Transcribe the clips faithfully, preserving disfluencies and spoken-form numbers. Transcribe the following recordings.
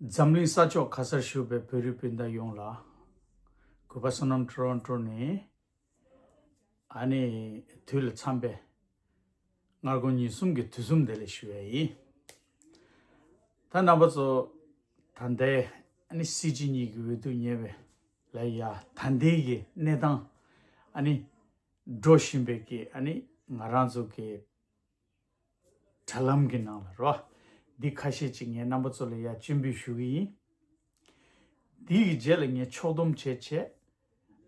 འཛམ་གླིང་ས་ཕྱོགས་ག་སར་བཞུགས་པའི་བོད་རིགས་སྤུན་ཟླ་ཡོངས་ལ། གུས་པ་བསོད་ནམས་ཊོ་རོན་ཊོ་ནས། ཨ་ནི་དུས་ལ་འཚམས་པའི་སྔ་དགོང་ཉིན་གསུམ་གྱི་དུས་གསུམ་བདེ་ལེགས་ཞུ་ཡ་ཡིན། ད་རྣམ་པ་ཚོ། ད་ལྟའི་ཨ་ནི་སྲིད་སྤྱི་གཉིས་ཀྱི་འོས་བསྡུ་ཉེ་བའི་ལ་ཡ། ད་ལྟའི་གི་གནས་སྟངས། ཨ་ནི་འགྲོ་བཞིན་པའི་གི་ཨ་ནི་ང་རང་ཚོ་གི་དྲ་ལམ་གྱི་ནང་ལ་རོ། འདི་ཁ་ཤས་ཅིག་ངས་རྣམ་པ་ཚོ་ལ་ཡ་སྤྱན་འབུལ་ཞུ་གི་ཡིན། འདི་གི་རྗེས་ལ་ངས་ཕྱོགས་བསྡོམས་བྱས་བྱས།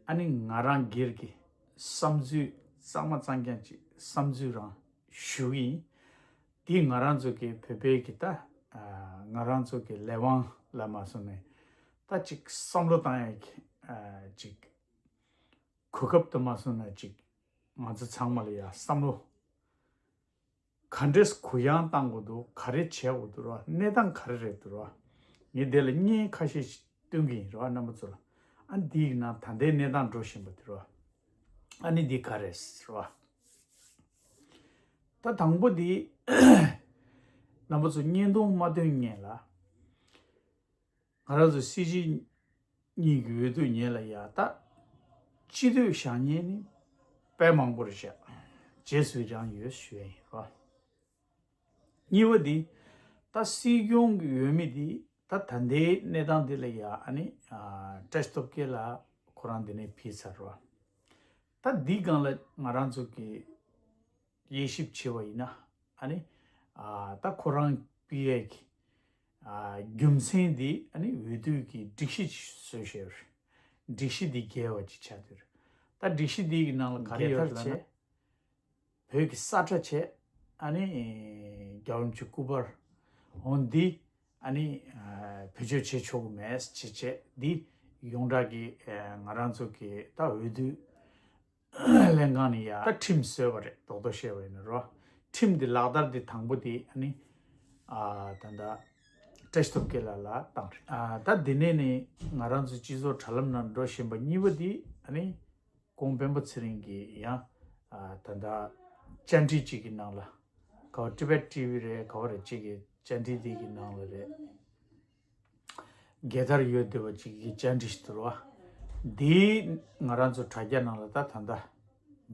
ཨ་ནི་ང་རང་སྒེར་གྱི་བསམ་ཚུལ་གཙང་མ་གཙང་རྐྱང་ཅིག་བསམ་ཚུལ་རང་ཞུ་གི་ཡིན། འདི་ང་རང་ཚོ་གི་བོད་པའི་གི་ད། ང་རང་ཚོ་གི་ལས་དབང་ལ་མ་སོང་ནས། ད་ཅིག་བསམ་བློ་བཏང་ཡ་གི་ཅིག་གོ་སྐབས་དུ་མ་སོང་ན་ཅིག་ང་ཚོ་ཚང་མ་ལ་ཡ་བསམ་བློ་ག་འདྲས་གུ་ཡངས་བཏང་དགོས་འདུག་ག་རེ་བྱེད་དགོས་འདུག་ར། གནས་སྟངས་ག་རེ་རེད་འདུག་ར། ངས་དེ་ལ་བརྙན་ཁ་ཤས་ཤིག་སྟོན་གྱི་ཡིན་ར། རྣམ་པ་ཚོ་ལ། ཨ་འདི་ཡིན་ན་ད་ལྟའི་གནས་སྟངས་འགྲོ་བཞིན་པ་དེ་ར། ཨ་ནི་འདི་ག་རེད་ར། ད་དང་པོ་འདི་རྣམ་པ་ཚོ་བརྙན་ཐུང་མ་སྟོན་སྔོན་ལ། ང་རང་ཚོ་སྲིད་སྤྱི་གཉིས་ཀྱི་འོས་བསྡུ་ཉེ་ལ་ཡ། ད་སྤྱི་འཐུས་བཞེངས་མཁན་ནི་དཔེ་མང་པོ་རེད་ཤག་རྗེས་སུ་ཡི་རང་ཡོད་ཞུ་ཡ་ཡིན་རོ། གཉིས་པ་འདི། ད་སྲིད་སྐྱོང་གི་འོས་མི་འདི་ད་ད་ལྟའི་གནས་སྟངས་འདི་ལ་ཡ། ཨ་ནི་བཀྲ་ཤིས་སྟོབས་རྒྱལ་ལགས་ཁོ་རང་འདི་ནས་ཕུད་ཚར་རོ། ད་འདི་སྒང་ལ་ང་རང་ཚོ་གི་དབྱེ་ཞིབ་བྱས་པ་ཡིན་ན། ཨ་ནི་ཨ་ད་ཁོ་རང་ཕུད་ཡས་ཀྱི་ཨ་རྒྱུ་མཚན་འདི་ཨ་ནི་འོས་བསྡུ་གི་སྒྲིག་གཞི་ཅིག་བཟོས་བཞག་ཡོད་རེད། སྒྲིག་གཞི་འདི་འགལ་བ་ཅིག་ཆགས་བསྡད་རེད། ད་སྒྲིག་གཞི་འདི་གི་ནང་ལ་ག་རེ་ཡོད་ལབ་ན། བོད་ཀྱི་ས་ཁྲ་བྱས། ཨ་ནི་རྒྱལ་བ་རིན་པོ་ཆེ་སྐུ་པར་འོ་འདི། ཨ་ནི་བེད་སྤྱོད་བྱེད་ཆོག་གི་མེད་ཅེས་བྱས། འདི་ཡོངས་གྲགས་ཀྱི་ང་རང་ཚོ་གི་ད་འོས་བསྡུ་ལྷན་ཁང་ནས་ཡ་ད་ཁྲིམས་བཟོས་པ་རེད། རྡོག་རྡོག་བཤད་པ་ཡིན་ན་རོ། ཁྲིམས་འདི་ལག་བསྟར་འདི་དང་པོ་འདི་ཨ་ནི་ཨ་ད་ལྟ་བཀྲ་ཤིས་སྟོབས་རྒྱལ་ལགས་ལ་བཏང་རེད། ཨ་ད་འདི་ནས་ནི་ང་རང་ཚོ་སྤྱི་ཚོགས་དྲ་ལམ་ནང་འགྲོ་བཞིན་པ་གཉིས་པ་འདི་ཨ་ནི་ཁོང་སྤེན་པ་ཚེ་རིང་གིས་ཡང་ཨ་ད་ལྟ་བཅར་འདྲི་གཅིག་གི་ནང་ལ། ག་བ་Tibet TV རེད། ག་བ་རེད། གཅིག་གི་བཅར་འདྲི་འདི་གི་ནང་ལ་རེད། རྒྱལ་དར་ཡོད་བསྡད་པ་ཅིག་གི་བཅར་འདྲི་ཞིག་འདུག་རོ། འདི་ང་རང་ཚོ་དྲ་རྒྱ་ནང་ལ་ད་ད་ལྟ་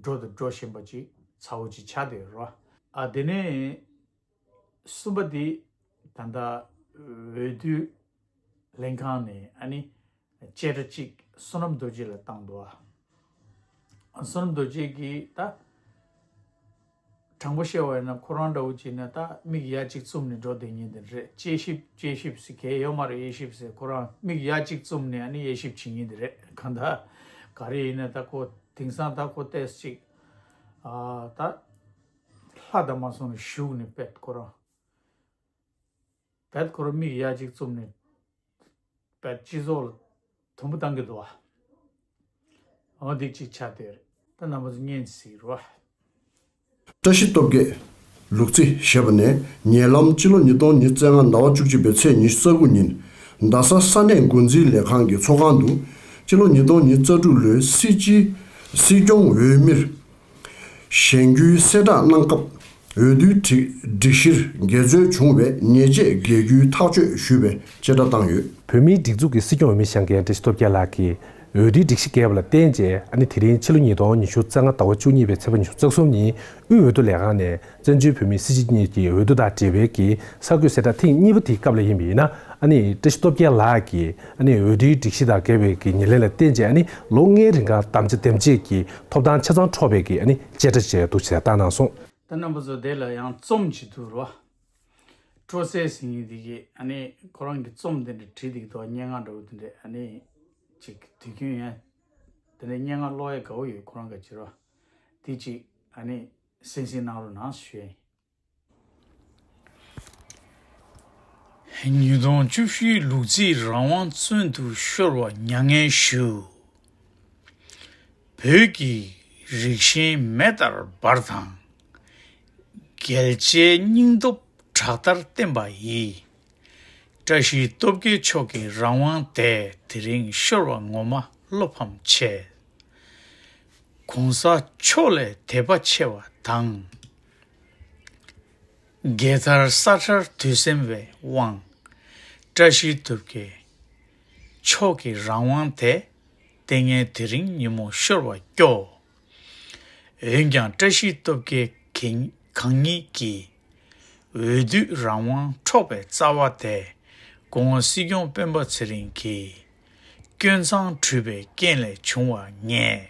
འགྲོ་དང་འགྲོ་བཞིན་པ་ཅིག་ཚ་བོ་ཅིག་ཆགས་བསྡད་ཡོད་རོ། ཨ་དེ་ནས་གསུམ་པ་འདི་ད་ལྟ་འོས་བསྡུ་ལྷན་ཁང་ནས་ཨ་ནི་བཅད་ཁྲ་གཅིག་བསོད་ནམས་རྡོ་རྗེ་ལ་བཏང་འདུག་ཨ། བསོད་ནམས་རྡོ་རྗེ་གིས་ད། དྲང་པོ་བཤད་པ་ཡིན་ན་ཁོ་རང་འདྲ་བོ་བྱས་ན་ད་མིག་ཡ་གཅིག་བཙུམ་ནས་འགྲོ་བསྡད་མཁན་དེ་རེད། དཔྱད་ཞིབ་དཔྱད་ཞིབ་ཟེར་གལ་ཡོད་མ་རེད། དབྱེ་ཞིབ་ཟེར་ཁོ་རང་མིག་ཡ་གཅིག་བཙུམ་ནས་ཨ་ནི་དབྱེ་ཞིབ་བྱེད་མཁན་དེ་རེད། གང་ལྟར་ག་རེ་ཡིན་ན་ད་ཁོ་དེང་སང་ད་ཁོ་ཏོག་ཙམ་ཅིག་ཨ་ད་ལྷ་དང་མ་སོང་ནས་བཞུགས་ནས་པད་ཁོ་རང་པད་ཁོ་རང་མིག་ཡ་གཅིག་བཙུམ་ནས། པའི་སྤྱི་ཚོགས་ལ་དུམ་བུ་བཏང་གི་འདུག་བ། འོ་འདི་གཅིག་ཆགས་བསྡད་རེད། ད་རྣམ་པ་ཚོ་བརྙན་གཟིགས་རོགས། བཀྲ་ཤིས་སྟོབས་རྒྱལ། ལུག་རྫི་ཞེས་པ་ནས་ཉེ་ལམ་ཕྱི་ལོ་ཉིས་སྟོང་ཉི་ཤུ་རྩ་ལྔ་ཟླ་བ་བཅུ་གཅིག་པའི་ཚེས་ཉི་ཤུ་རྩ་དགུ་ཉིན་རྡ་ས་ས་གནས་འགོ་འཛིན་ལས་ཁང་གི་ཚོགས་ཁང་དུ་ཕྱི་ལོ་ཉིས་སྟོང་ཉི་ཤུ་རྩ་དྲུག་ལོའི་སྲིད་སྤྱི་སྲིད་སྐྱོང་འོས་མིར་བཞེངས་རྒྱུའི་གསལ་བསྒྲགས་གནང་སྐབས། འོས་བསྡུའི་སྒྲིག་སྒྲིག་གཞིར་འགལ་འཛོལ་བྱུང་བའི་ཉེས་ཆད་འགེལ་རྒྱུའི་ཐག་གཅོད་ཞུས་པའི་བཅད་ཁྲ་བཏང་ཡོད། བོད་མིའི་སྒྲིག་འཛུགས་ཀྱི་སྲིད་སྐྱོང་འོས་མི་བཞེངས་མཁན་བཀྲ་ཤིས་སྟོབས་རྒྱལ་ལགས་ཀྱིས་འོས་བསྡུའི་སྒྲིག་གཞི་འགལ་བ་ལ་བརྟེན་བྱས། ཨ་ནི་དེ་རིང་ཕྱི་ལོ་ཉིས་སྟོང་ཉི་ཤུ་རྩ་ལྔ་ཟླ་བ་བཅུ་གཉིས་པའི་ཚེས་པ་ཉི་ཤུ་རྩ་གསུམ་ཉིན་དབུས་འོས་བསྡུ་ལས་ཁང་ནས་བཙན་བྱོལ་བོད་མིའི་སྲིད་སྤྱི་གཉིས་ཀྱི་འོས་བསྡུ་དང་འབྲེལ་བའི་གི་གསར་འགོད་གསལ་བསྒྲགས་ཐེངས་གཉིས་པ་དེའི་སྐབས་ལ་ཡིན་པ་ཡིན་ན། ཨ་ནི་བཀྲ་ཤིས་སྟོབས་རྒྱལ་ལགས་ཀྱིས་ཨ་ནི་འོས་བསྡུའི་སྒྲིག་གཞི་དང་འགལ་བའི་གི་ཉེས་ལས་ལ་བརྟེན་བྱས། ཨ་ནི་ལོ་ལྔའི་རིང་ག་དམ་བཅའ་འདེམས་བྱེད་ཀྱི་ཐོབ་ཐང་ཆ་ཚང་འཕྲོག་པའི་གི་ཨ་ནི་བཅད་ཁྲ་བཅས་འདུག་ཟེར་བཏང་གནང་སོང་། ད་རྣམ་པ་ཚོ་དེ་ལ་ཡང་རྩོམ་ཅིག་འདུག་རོ། སྤྲོ་གསལ་ཟེར་མཁན་དེ་གིས་ཨ་ནི་ཁོ་རང་གི་རྩོམ་དེ་འདྲ་བྲིས་འདུག་དོ། སྙན་ངག་འདྲ་བོ་དེ་འདྲ། ཨ་ནི་ཅིག་དུས་རྒྱུན་ཡང་དེ་འདྲ་སྙན་ངག་ཀློག་ཡ་དགའ་བོ་ཡོད། ཁོ་རང་ག་ཅི་རོ། དེ་ཅིག་ཨ་ནི་གསན་གཟིགས་གནང་རོགས་གནང་ཞུ་ཡ་ཡིན། ཉིས་སྟོང་བཅུ་བཞི་ལུག་རྫིའི་རང་དབང་བཙོན་དུ་ཤོར་བ་མྱ་ངན་ཞུ། བོད་ཀྱི་རིགས་ཞེན་མེ་ལྟར་འབར་དང་། རྒྱལ་གཅེས་སྙིང་སྟོབས་དྲག་ལྟར་བསྟན་པ་ཡི། བཀྲ་ཤིས་སྟོབས་རྒྱལ་མཆོག་གི་རང་དབང་དེ་དེ་རིང་ཤོར་བ་ངོ་མ་བློ་ཕམ་ཆེ། གོང་ས་མཆོག་ལས་དད་པ་ཆེ་བ་དང་། རྒྱལ་དར་ས་ཁྲར་དུས་གསུམ་བའི་དབང་། བཀྲ་ཤིས་སྟོབས་རྒྱལ་མཆོག་གི་རང་དབང་དེ། ལྟས་ངན་དེ་རིང་ཉིན་མོ་ཤོར་བ་སྐྱོ། འོན་ཀྱང་བཀྲ་ཤིས་སྟོབས་རྒྱལ་གང་གང་ཉིད་ཀྱི་འོས་བསྡུ་རང་དབང་འཕྲོག་པའི་རྩ་བ་དེ། སྐུ་ངོ་སྲིད་སྐྱོང་སྤེན་པ་ཚེ་རིང་གིས་སྐྱོན་མཚང་བྲུས་པའི་རྐྱེན་ལས་བྱུང་བར་ངེས།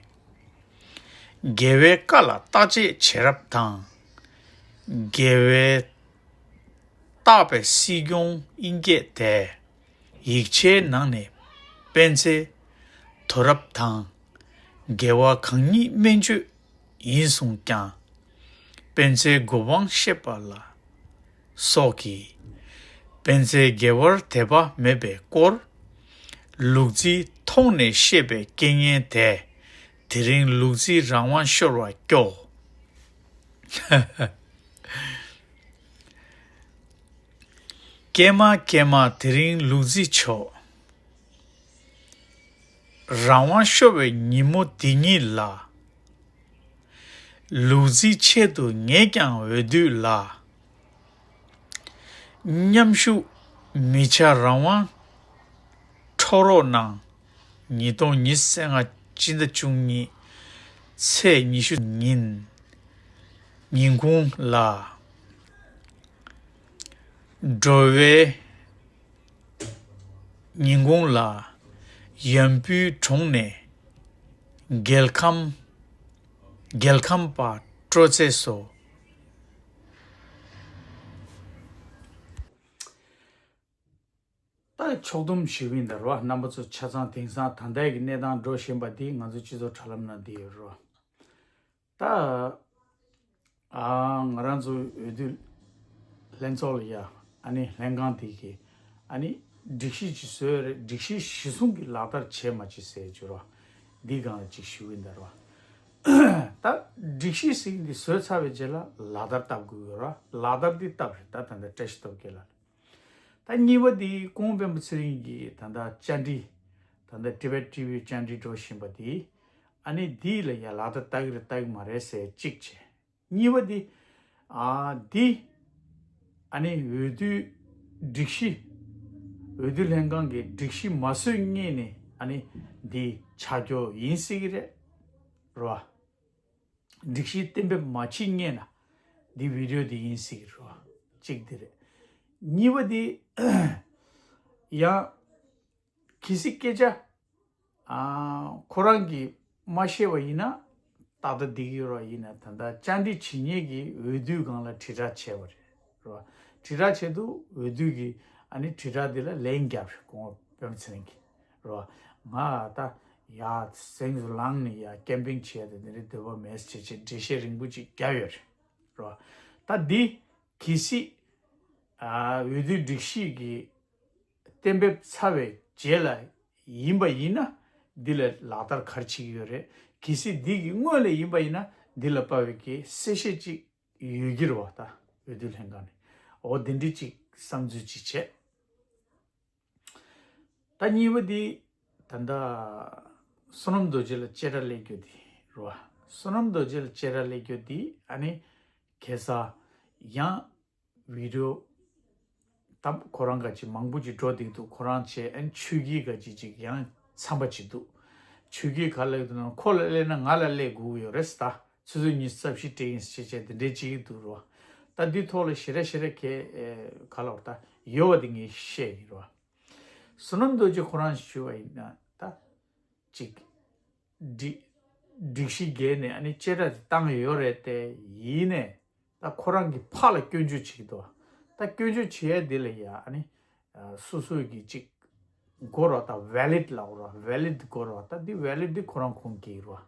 རྒྱལ་བའི་བཀའ་ལ་བརྟག་དཔྱད་བྱེད་རབས་དང་། རྒྱལ་བས་བཏགས་པའི་སྲིད་སྐྱོང་དབྱིན་སྐད་དེ། ཡིག་ཆའི་ནང་ནས་སྤེན་ཚེ་དོ་རབ་དང་། རྒྱལ་བ་གང་ཉིད་སྨན་བཅོས་ཡིན་གསུངས་ཀྱང་། སྤེན་ཚེའི་མགོ་འཕང་བཤད་པ་ལ་སོགས་ཀྱིས། སྤེན་ཚེ་རྒྱལ་བར་དད་པ་མེད་པའི་སྐོར། ལུག་རྫིའི་ཐོག་ནས་བཤད་པའི་རྐྱེན་ངན་དེ། དེ་རིང་ལུག་རྫིའི་རང་དབང་ཤོར་བ་སྐྱོ། ཀྱེ་མ་ཀྱེ་མ་དེ་རིང་ལུག་རྫི་མཆོག་རང་དབང་ཤོར་བའི་ཉིན་མོ་འདི་ཉིད་ལ། ལུག་རྫིའི་ཆེད་དུ་ངས་ཀྱང་འོས་བསྡུ་ལ། མཉམ་ཞུགས་མི་བྱ་རང་དབང་འཕྲོག་རོགས་གནང་། ཉིས་སྟོང་ཉི་ཤུ་རྩ་ལྔ་སྤྱི་ཟླ་བཅུ་གཉིས་ཚེས་ཉི་ཤུ་ཉིན་ཉིན་གུང་ལ། འགྲོ་བའི་ཉིན་གུང་ལ་ཡམ་བུའི་གྲོང་ནས་རྒྱལ་ཁམས་རྒྱལ་ཁམས་པ་སྤྲོ་ཚེ་སོ། ད་ཕྱོགས་བསྡོམས་ཞུ་གི་ཡིན་ད་རོ། རྣམ་པ་ཚོ་ཆ་ཚང་དེང་སང་ད་ལྟའི་གི་གནས་སྟངས་འགྲོ་བཞིན་པ་འདི་ང་ཚོ་སྤྱི་ཚོགས་དྲ་ལམ་ནང་འདི་ཡོད་རོ། ད། ཨ། ང་རང་ཚོ་འོས་བསྡུ་ལྷན་ཚོགས་ལ་ཡ། ཨ་ནི་ལྷན་ཁང་དེ་གི། ཨ་ནི་སྒྲིག་གཞི་ཅིག་བཟོས་རེད། སྒྲིག་གཞི་གཞི་བཟུང་གི་ལག་བསྟར་བྱས་མ་བྱས་ཟེར་བརྗོད་རོགས། འདི་སྒང་ལ་ཅིག་ཞུ་གི་ཡིན་ད་རོགས། ད་སྒྲིག་གཞི་ཟེར་གི་འདི་བཟོས་ཚར་བའི་རྗེས་ལ་ལག་བསྟར་བཏབ་དགོས་ཡོད་རོགས། ལག་བསྟར་འདི་བཏབ་རེད། ད་ད་ལྟ་བཀྲ་ཤིས་སྟོབས་རྒྱལ་ལགས། ད་གཉིས་པ་འདི་སྐུ་ངོ་སྤེན་པ་ཚེ་རིང་གི་ད་ལྟ་བཅར་འདྲི། ད་ལྟ་Tibet TV བཅར་འདྲི་འགྲོ་བཞིན་པ་འདི། ཨ་ནི་འདི་ལ་ཡ་ལག་བསྟར་བཏབ་ཀྱི་རེད་བཏབ་ཀྱི་མ་རེད་ཟེར་གཅིག་བྱས། གཉིས་པ་འདི། ཨ། འདི། ཨ་ནི་འོས་བསྡུའི་སྒྲིག་གཞི། འོས་བསྡུ་ལྷན་ཁང་གི་སྒྲིག་གཞི་མ་བཟོས་སྔོན་ནས་ཨ་ནི་འདི་ཆགས་རྒྱུ་ཡིན་སྲིད་ཀྱི་རེད། རོ། སྒྲིག་གཞི་གཏན་འབེབས་མ་བྱེད་སྔོན་ལ་འདི་བི་ཌི་ཡོ་འདི་ཡིན་སྲིད་ཀྱི་རོ། གཅིག་འདི་རེད། གཉིས་པ་འདི། ཡང་། གལ་སྲིད་སྐད་ཆ། ཨ། ཁོ་རང་གིས་མ་ཤེས་པ་ཡིན་ན། ཏག་ཏག་འདི་གི་རོ་ཡིན་ན་ད་ལྟ་བཅར་འདྲི་བྱེད་མཁན་གྱི་འོས་བསྡུའི་སྒང་ལ་དྲིལ་བསྒྲགས་བྱས་པ་རེད། རོ། དྲིལ་བསྒྲགས་བྱས་འདུག་འོས་བསྡུ་གི། ཨ་ནི་དྲིལ་བསྒྲགས་འདི་ལ་ལན་བརྒྱབ་རེད། སྐུ་ངོ་སྤེན་པ་ཚེ་རིང་གིས། རོ། ང་ད་ཡ་གཟེངས་སུ་ལངས་ནས་ཡ་ཀེམ་པིང་བྱས་ཏེ་འདི་རེད་འདོད་པ་མེད་ཟེར་བྱས་འགྲེལ་བཤད་རིང་པོ་ཅིག་བརྒྱབ་ཡོད་རེད། རོ། ད་འདི་གལ་སྲིད། ཨ། འོས་བསྡུའི་སྒྲིག་གཞི་གི་གཏན་འབེབས་ཚར་བའི་རྗེས་ལ་ཡིན་པ་ཡིན་ན། འདི་ལ་ལག་བསྟར་ག་རེ་བྱེད་ཀྱི་ཡོད་རེད། གལ་སྲིད་འདི་གི་སྔོན་ལ་ཡིན་པ་ཡིན་ན་འདི་ལ་དཔག་པའི་གི་གསལ་བཤད་ཅིག་ཡོད་ཀྱི་རེད་བ། ད་འོས་བསྡུ་ལྷན་ཁང་ནས་འོ་འདི་འདྲི་ཅིག་བསམ་ཚུལ་ཅིག་བྱས། ད་གཉིས་པ་འདི་ད་ལྟ་བསོད་ནམས་རྡོ་རྗེ་ལ་བཅད་ཁྲ་སླེབས་རྒྱུ་འདི་རེད་བ། བསོད་ནམས་རྡོ་རྗེ་ལ་བཅད་ཁྲ་སླེབས་རྒྱུ་འདི་ཨ་ནི་ཁ་སང་ཡང་། བི་ཌི་ཡོ། ད་ཁོ་རང་ག་ཅིག་མང་པོ་ཅིག་འགྲོ་བསྡད་འདུག་ཁོ་རང་བྱས་ཨན་ཆོས་སྐྱིད་ག་ཅིག་ཅིག་ཡང་འཚམས་པ་ཅིག་འདུག་ཆོས་སྐྱིད་ག་ལ་ཡོད་འདུག་ན་ཁོ་ལ་སླེབས་ན་ང་ལ་སླེབས་དགོས་ཀྱི་ཡོད་རེད་ད། ཆུ་ཚོད་ཉི་ཤུ་རྩ་བཞི་སྤྲད་ཡིན་ཟེར་བྱས་དེ་འདྲའི་ཅིག་འདུག་རོ། ད་འདི་ཐོག་ལ་ཞེ་དྲག་ཞེ་དྲག་གས་ག་ལ་བར་ད་ཡོད་པ་དེ་ངས་བཤད་ཡིན་རོ། བསོད་ནམས་རྡོ་རྗེ་ཁོ་རང་ཞུ་བ་ཡིན་ན་ད། ཅིག་སྒྲིག་སྒྲིག་གཞི་བརྒལ་ནས་ཨ་ནི་བཅད་ཁྲ་དེ་བཏང་ཡོད་རེད་དེ། ཡིན་ནས་ད་ཁོ་རང་གི་ཕ་ལ་སྐྱོན་བརྗོད་བྱེད་ཀྱི་འདུག་ད་སྐྱོན་བརྗོད་བྱེད་ཡ་དེ་ལ་ཡ་ཨ་ནི་སོ་སོའི་གི་ཅིག་དགོས་རོགས། ད་ཝེ་ལིཌ་ལབ་རོགས། ཝེ་ལིཌ་དགོས་རོགས། ད་འདི་ཝེ་ལིཌ་འདི་ཁོ་རང་ཁུངས་སྐྱེལ་རོགས།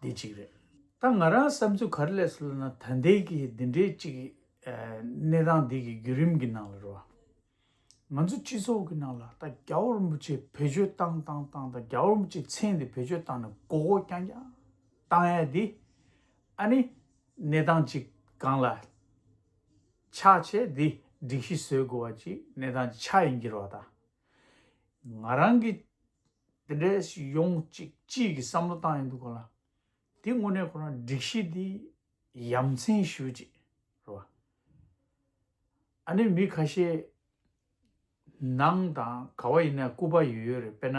འདི་གཅིག་རེད། ད་ང་རང་བསམ་ཚུལ་ག་རེ་སླེབས་སོང་ལབ་ན་ད་ལྟའི་གི་འདི་འདྲའི་ཅིག་གནས་སྟངས་འདི་གི་བརྒྱུད་རིམ་གི་ནང་ལ་རོགས། ང་ཚོ་སྤྱི་ཚོགས་ཀྱི་ནང་ལ་ད་རྒྱལ་བ་རིན་པོ་ཆེ་བེད་སྤྱོད་བཏང་བཏང་བཏང་དང་རྒྱལ་བ་རིན་པོ་ཆེའི་མཚན་དེ་བེད་སྤྱོད་བཏང་ནས་མགོ་སྐོར་རྐྱང་རྐྱང་བཏང་ཡ་དེ་ཨ་ནི་གནས་སྟངས་ཅིག་སྒང་ལ་ཆགས་བྱས་དེ་སྒྲིག་གཞི་བཟོས་དགོས་པ་ཅིག་གནས་སྟངས་ཅིག་ཆགས་ཡིན་གྱི་རེད་བ། ད་ང་རང་གི་དེ་འདྲའི་ཡོང་ཅིག་ཅིག་གི་བསམ་བློ་བཏང་ཡིན་འདུག་ག་ལ། དེ་དངོས་གནས་ཁོ་རང་སྒྲིག་གཞི་དེ་ཡ་མཚན་ཞུ་ཅིག་རེད་བ། ཨ་ནི་མི་ཁ་ཤས་ ནང་དང་ག་བ་ཡིན་ན་སྐུ་པར་ཡོད་ཡོད་རེད། དཔེར་ན་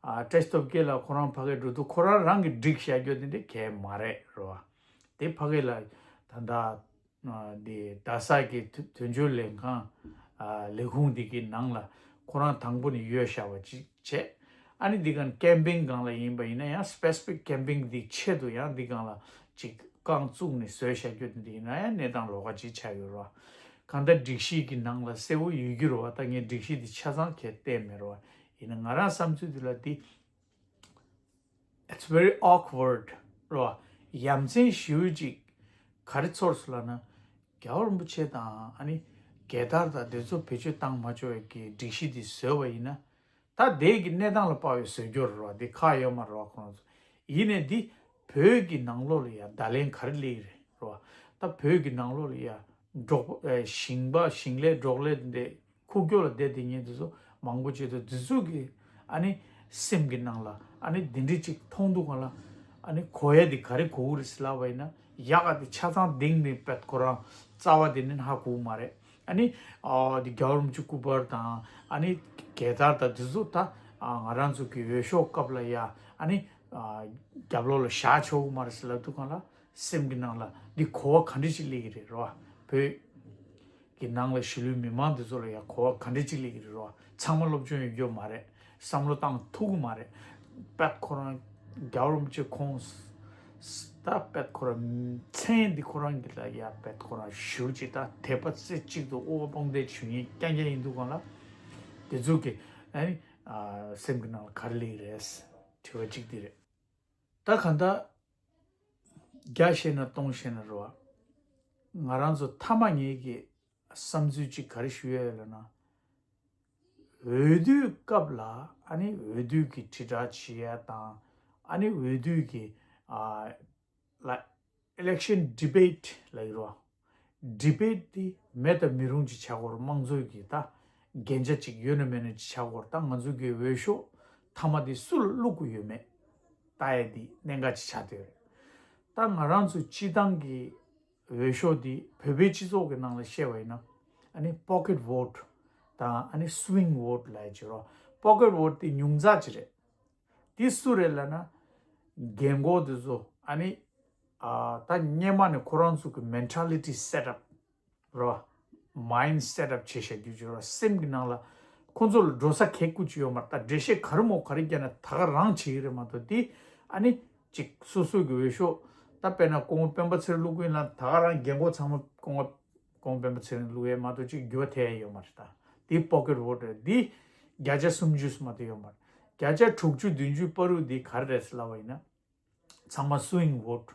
ཨ་བཀྲ་ཤིས་སྟོབས་རྒྱལ་ལགས་ཁོ་རང་ཕ་གིར་འགྲོ་དུས་ཁོ་རང་རང་གིས་བསྒྲིགས་བཞག་རྒྱུ་དེ་འདྲ་གང་ཡང་མ་རེད་རེད་བ། དེ་ཕ་གི་ལ་ད་ལྟ་ཨ་འདི་རྡ་ས་གི་དོན་དོན་གཅོད་ལས་ཁང་ཨ་ལས་ཁུངས་འདི་གི་ནང་ལ་ཁོ་རང་དང་པོ་ནས་ཡོད་བཞག་པ་ཅིག་བྱས། ཨ་ནི་འདི་ག་ཀེམ་པིང་སྒང་ལ་ཡིན་པ་ཡིན་ན་ཡང་སི་པེ་སི་ཕིག་ཀེམ་པིང་འདི་ཆེད་དུ་ཡང་འདི་སྒང་ལ་ཅིག་རྐང་བཙུགས་ནས་བཟོས་བཞག་རྒྱུ་དེ་འདྲ་ཡིན་ན་ཡང་གནས་སྟངས་ལོགས་ཀ་ཅིག་ཆགས་ཡོད་རེད་བ། གང་ལྟར་སྒྲིག་གཞི་གི་ནང་ལ་གསལ་བོ་ཡོད་རྒྱུ་རེད་བ། ད་ངས་སྒྲིག་གཞི་འདི་ཆ་ཚང་གས་བལྟས་མེད་རེད་བ། ཡིན་ན་ང་རང་བསམ་ཚུལ་འདི་ལ་འདི། It's very awkward རོ། ཡ་མཚན་ཞེ་པོ་ཅིག་ག་རེ་ཚོར་སོང་ལབ་ན། རྒྱལ་བ་རིན་པོ་ཆེ་དང་ཨ་ནི་རྒྱལ་དར་དང་དེ་ཚོ་བེད་སྤྱོད་བཏང་མ་ཆོག་པའི་གི་སྒྲིག་གཞི་འདི་བཟོས་པ་ཡིན་ན། ད་དེ་གི་གནས་སྟངས་ལ་དཔག་པའི་བཟོ་བཅོས་རོ། དེ་ཁག་ཡོད་མ་རོ་ཁོང་ཚོ། ཡིན་ནའི་འདི་བོད་ཀྱི་ནང་ལོགས་ལ་ཡ་བརྡ་ལན་ག་རེ་སླེབས་རེད་རོ། ད་བོད་ཀྱི་ནང་ལོགས་ལ་ཡ་འབྲོག་པ་ཨེ་ཞིང་པ་ཞིང་ལས་འབྲོག་ལས་འདི་ཁུག་ཀྱོག་ལ་བསྡད་དེ་ཉིན་དེ་ཚོ་མང་པོ་བྱེད་དུས་དེ་ཚོ་གི་ཨ་ནི་སེམས་ཀྱི་ནང་ལ་ཨ་ནི་འདི་འདྲ་ཅིག་མཐོང་འདུག་ག་ལ། ཨ་ནི་གོ་ཡ་དེ་ག་རེ་གོ་གི་རེད་ཟེར་ལབ་པ་ཡིན་ན་ཡག་ག་དེ་ཆ་ཚང་གདེང་ནས་པད་ཁོ་རང་རྩ་བ་དེ་ནས་ཧ་གོ་གི་མ་རེད། ཨ་ནི་ཨ་དེ་རྒྱལ་བ་རིན་པོ་ཆེ་སྐུ་པར་དང་ཨ་ནི་རྒྱལ་དར་དང་དེ་ཚོ་ད་ཨ་ང་རང་ཚོ་གི་འོས་ཤོག་སྐབས་ལ་ཡ་ཨ་ནི་ཨ་རྒྱབ་ལོགས་ལ་བཞག་ཆོག་གི་མ་རེད་ཟེར་ལབ་འདུག་ག་ལ། སེམས་ཀྱི་ནང་ལ་འདི་གོ་བ་ག་འདྲ་ཅིག་སླེབས་ཀྱི་རེད་རོ། བོད་ཀྱི་ནང་ལ་གཞིས་ལུས་མི་མང་འདི་ཚོ་ལ་ཡང་གོ་བ་ག་འདྲ་ཅིག་སླེབས་ཀྱི་རེད་རོ། ཚང་མ་སློབ་སྦྱོང་ཡོད་རྒྱུ་མ་རེད། བསམ་བློ་བཏང་ཐུབ་ཀྱི་མ་རེད། པད་ཁོ་རང་རྒྱལ་བ་རིན་པོ་ཆེ་ཁོང་ད་པད་ཁོ་རང་མཚན་འདི་ཁོ་རང་གི་ལ་ཡ་པད་ཁོ་རང་ཞུ་ཅིག་ད་དད་པ་རྩེ་གཅིག་ཏུ་དབུ་འཕང་བསྟོད་ཞུ་མཁན་རྐྱང་རྐྱང་ཡིན་འདུག་ག་ལ། དེ་ཚོ་གི་ཨ་ནི་ཨ་སེམས་ཀྱི་ནང་ལ་ག་རེ་སླེབས་ཀྱི་རེད། དྲི་བ་གཅིག་འདི་རེད། ད་གང་ལྟར་བརྒྱ་བཤད་ན་སྟོང་བཤད་ན་རེད་བ། ང་རང་ཚོ་མཐའ་མ་ངེད་ཀྱི་བསམ་ཚུལ་གཅིག་ག་རེ་ཞུ་ཡ་ཡོད་ལབ་ན། འོས་བསྡུའི་སྐབས་ལ་ཨ་ནི་འོས་བསྡུ་གི་དྲིལ་བསྒྲགས་བྱེད་ཡ་དང་ཨ་ནི་འོས་བསྡུ་གི་ཨ་ལ་election debate ལབ་ཀྱི་རེད་བ། debate དེ་མེད་དང་མི་རུང་ཅིག་ཆགས་ཀྱི་ཡོད་རེད། དམངས་གཙོའི་གི་ད་འགན་ཆ་ཅིག་ཡོད་ན་མེད་ན་ཅིག་ཆགས་ཀྱི་ཡོད་རེད། ད་ང་ཚོ་གི་འོས་ཤོག་མཐའ་མ་དེ་སུ་ལ་བླུག་དགོས་ཡོད་མེད་ལྟ་ཡ་དེ་གནད་འགག་ཅིག་ཆགས་བསྡད་ཡོད་རེད། ད་ང་རང་ཚོ་སྤྱི་བཏང་གི་འོས་ཤོག་དེ་བོད་པའི་སྤྱི་ཚོགས་ཀྱི་ནང་ལ་བཤད་པ་ཡིན་ན་ཨ་ནི་pocket vote དང་ཨ་ནི་swing vote ལབ་ཡ་ཅིག་ཡོད་རེད། pocket vote དེ་ཉུང་ཙག་ཅིག་རེད། དེ་སུ་རེད་ལབ་ན། རྒན་གོག་དེ་ཚོ་ཨ་ནི་ཨ་ད་སྔོན་མ་ནས་ཁོ་རང་ཚོ་གི་mentality set up རོ། mind set up བྱས་བཞག་རྒྱུ་ཅིག་རོ། སེམས་ཀྱི་ནང་ལ་ཁོ་ཚོ་ལ་འགྲོ་ས་གེ་ཁུ་ཅིག་ཡོད་མ་རེད། ད་འགྲེལ་བཤད་ག་རེ་མོ་ག་རེ་བརྒྱབ་ན་ད་ག་རང་བྱེད་ཀྱི་རེད་མ་གཏོགས་དེ་ཨ་ནི་ཅིག་སོ་སོ་གི་འོས་ཤོག་ད་དཔེར་ན་སྐུ་ངོ་སྤེན་པ་ཚེ་རིང་བླུག་གི་ཡིན་ན་ད་ག་རང་རྒན་གོག་ཚང་མ་སྐུ་ངོ་སྐུ་ངོ་སྤེན་པ་ཚེ་རིང་བླུག་ཡས་མ་གཏོགས་ཅིག་འགྱུར་བ་ཐེབས་ཡས་ཡོད་མ་རེད། ད་དེ་pocket vote རེད། དེ་བརྒྱ་ཆ་སུམ་ཅུ་སུ་མ་གཏོགས་ཡོད་མ་རེད། བརྒྱ་ཆ་དྲུག་ཅུ་བདུན་ཅུ་བར་དུ་དེ་ག་རེ་རེད་ཟེར་ལབ་པ་ཡིན་ན། ཚང་མ་swing vote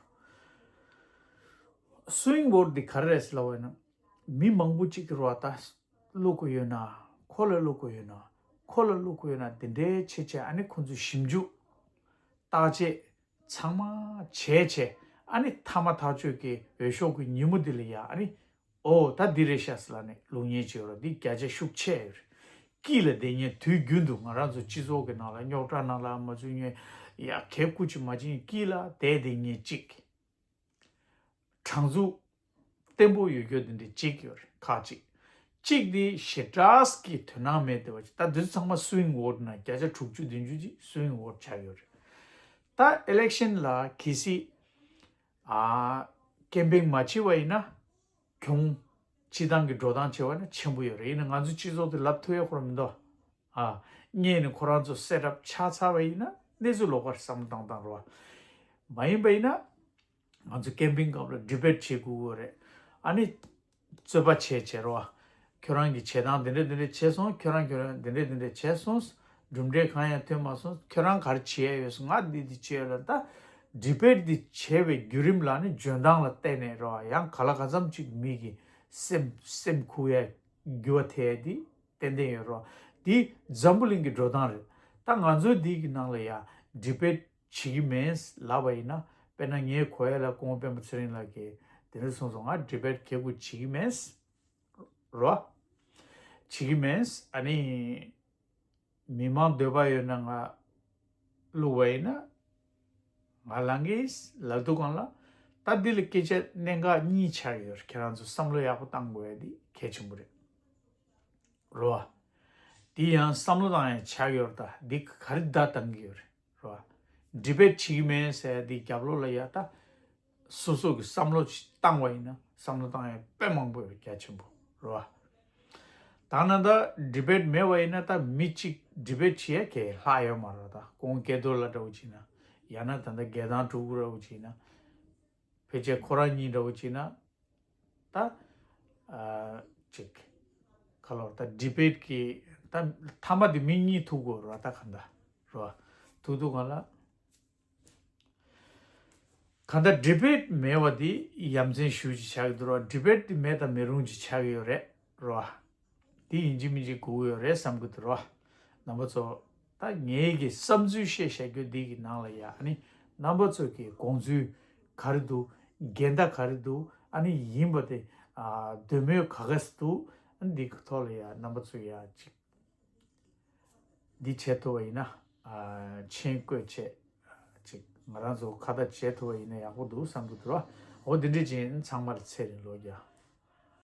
swing vote འདི་ག་རེ་རེད་ཟེར་ལབ་པ་ཡིན་ན། མི་མང་པོ་གཅིག་གིས་རོ་ད་བླུག་གི་ཡོད་ན། ཁོ་ལ་བླུག་གི་ཡོད་ན། ཁོ་ལ་བླུག་གི་ཡོད་ན་དེ་འདྲའི་བྱས་བྱས་ཨ་ནི་ཁོ་ཚོས་ཞིབ་འཇུག་བརྟག་དཔྱད་ཚང་མ་བྱས་བྱས་ཨ་ནི་ཐ་མ་ཐག་གཅོད་ཀྱི་འོས་ཤོག་གི་ཉིན་མོ་འདི་ལ་ཡ་ཨ་ནི། ཨོ་ད་འདི་རེད་ཤག་ཟེར་ལབ་ནས་བླུག་མཁན་ཅིག་ཡོད་རེད། འདི་བརྒྱ་ཆ་ཤུགས་ཆེ་ཡོད་རེད། དཀྱིལ་ལ་བསྡད་མཁན་དུས་རྒྱུན་དུ་ང་རང་ཚོ་སྤྱི་ཚོགས་ཀྱི་ནང་ལ་རྙོག་དྲ་ནང་ལ་མ་འཛུལ་མཁན་ཡ་གེ་ཁུ་ཅིག་མ་བྱིན་དཀྱིལ་ལ་བསྡད་བསྡད་མཁན་ཅིག་གྲངས་འཛུགས་བརྟན་པོ་ཡོད་རྒྱུ་འདི་འདྲ་གཅིག་ཡོད་རེད། ཁག་ཅིག་གཅིག་འདི་ཞེ་དྲག་གི་དོ་སྣང་མེད་བསྡད་པ་ཅིག་ད་འདི་ཚོ་ཚང་མ་swing vote ན་བརྒྱ་ཆ་དྲུག་ཅུ་བདུན་ཅུ་ཅིག་swing vote ཆགས་ཡོད་རེད། ད་election ལ་གལ་སྲིད་ཨ་ཀེམ་པིང་མ་བྱས་པ་ཡིན་ན། གྱོང་། སྤྱི་བཏང་གི་འགྲོ་སྟངས་བྱས་པ་ན་ཆེན་པོ་ཡོད་རེད། ཡིན་ན་ང་ཚོ་སྤྱི་ཚོགས་དེ་ལབ་ཐུབ་ཡ་ཁོ་རང་མི་འདུག་ཨ། སྔོན་ནས་ཁོ་རང་ཚོ་set up ཆགས་ཚར་བ་ཡིན་ན་གནས་ཚུལ་ལོགས་ཀར་བསམ་བློ་བཏང་སྟངས་རེད་བ། མ་ཡིན་པ་ཡིན་ན། ང་ཚོ་ཀེམ་པིང་སྐབས་ལ་debate བྱེད་དགོས་ཀྱི་རེད། ཨ་ནི། རྩོད་པ་བྱས་བྱས་རེད་བ། ཁྱོད་རང་གི་བྱེད་སྟངས་འདི་འདྲ་འདི་འདྲ་བྱས་སོང་། ཁྱོད་རང་ཁྱོད་རང་འདི་འདྲ་འདི་འདྲ་བྱས་སོང་། གྲུབ་འབྲས་གང་ཡང་ཐོན་མ་སོང་། ཁྱོད་རང་ག་རེ་བྱེད་ཡ་ཡོད་སོང་། ང་འདི་འདི་བྱས་ཡོད་ལ་ད། debate འདི་བྱས་པའི་བརྒྱུད་རིམ་ལ་ནི་འཇོན་ཐང་ལ་བརྟེན་ནས་རེད་བ། ཡང་ག་ལ་ག་ཙམ་ཅིག་མི་གི་སེམས་སེམས་ཁུག་ཡ་འགྱུར་བ་ཐེབས་ཡ་འདི་ཏན་ཏན་ཡོད་རེད་བ། འདི་འཛམ་བུ་གླིང་གི་འགྲོ་སྟངས་རེད། ད་ང་ཚོའི་འདི་གི་ནང་ལ་ཡ་debate བྱེད་ཀྱི་མིན་ལབ་པ་ཡིན་ན། དཔེར་ན་ངའི་གོ་ཡ་ལ་སྐུ་ངོ་སྤེན་པ་ཚེ་རིང་ལགས་ཀྱིས་དེ་འདྲ་གསུངས་སོང་། ང་debate གལ་དགོས་བྱེད་ཀྱི་མིན། རོ། བྱེད་ཀྱི་མིན། ཨ་ནི། མི་མང་འདོད་པ་ཡོད་ན་ང་བླུག་པ་ཡིན་ན། ང་ལངས་ཀྱིས་ལབ་འདུག་གང་ལ། ད་འདི་ལ་སྐད་ཆ་གནད་འགག་གཉིས་ཆགས་ཡོད། ཁྱེད་རང་ཚོ་བསམ་བློ་ཡག་པོ་བཏང་དགོས་ཡ་འདི་གལ་ཆེན་པོ་རེད། རོ། འདི་ཡང་བསམ་བློ་བཏང་ཡ་ཆགས་ཡོད་རེད། ད་འདི་ག་རེ་བརྡ་བཏང་གི་ཡོད་རེད། རེད་བ། ཌི་བེཊ་བྱེད་ཀྱི་མེད་ཟེར་ཡ་འདི་རྒྱབ་ལོགས་ལ་ཡ་ད་སོ་སོ་གི་བསམ་བློ་བཏང་བ་ཡིན་ན། བསམ་བློ་བཏང་ཡ་དཔེ་མང་པོ་ཡོད་རེད། རྒྱ་ཆེན་པོ། རེད་བ། ད་ན་ད་ཌི་བེཊ་མེད་པ་ཡིན་ན་ད་མི་གཅིག་ཌི་བེཊ་བྱེད་ཡ་གས་ལྷག་ཡོད་མ་རེད། ད་ཁོང་སྐལ་རྡོར་ལགས་འདྲ་བོ་བྱས་ན། ཡང་ན་ད་ལྟ་རྒྱལ་ཐང་ཕྲུ་གུ་འདྲ་བོ་བྱས་ན། ཕལ་ཆེར་ཁོ་རང་གཉིས་འདྲ་བོ་བྱས་ན། ད་ཨ་ཅིག་ཁ་ལོ་ད་ཌི་བེཊ་གི་ད་མཐའ་མ་དེ་མི་གཉིས་ཐུག་དགོས་རེད་བ། ད་གང་ལྟར། རེད་བ། ཐུག་ཐུག་གང་ལ། གང་ལྟར་ཌི་བེཊ་མེད་པ་དེ་ཡ་མཚན་ཞེ་པོ་ཅིག་ཆགས་ཀྱི་འདུག་རེད་བ། ཌི་བེཊ་དེ་མེད་དང་མེད་རུང་ཅིག་ཆགས་ཀྱི་ཡོད་རེད། རེད་བ། དེ་ཡིན་གཅིག་མིན་གཅིག་དགོས་ཀྱི་ཡོད་རེད་བསམ་གྱི་འདུག་རེད་བ། རྣམ་པ་ཚོ། ད་ངའི་གི་བསམ་ཚུལ་བཤད་བཤད་རྒྱུ་འདི་གི་ནང་ལ་ཡ། ཨ་ནི་རྣམ་པ་ཚོ་གི་དགོངས་ཚུལ་ག་རེ་འདུག་འགལ་ཟླ་ག་རེ་འདུག་ཨ་ནི་ཡིན་པ་དེ་ཨ་འདོད་མོས་ག་ག་ཟེ་འདུག་ཨ་ནི་འདི་གི་ཐོག་ལ་ཡ་རྣམ་པ་ཚོ་ཡ་ཅིག་འདི་བྱེད་ཐུབ་པ་ཡིན་ན། ཨ་མཆན་བཀོད་བྱས་ཅིག་ང་རང་ཚོ་ཁ་བརྡ་བྱེད་ཐུབ་པ་ཡིན་ན་ཡག་པོ་འདུག་བསམ་གྱི་འདུག་ར། འོ་འདི་འདྲ་ཅིག་ཚང་མར་ཚེ་རིང་ལོ་བརྒྱ།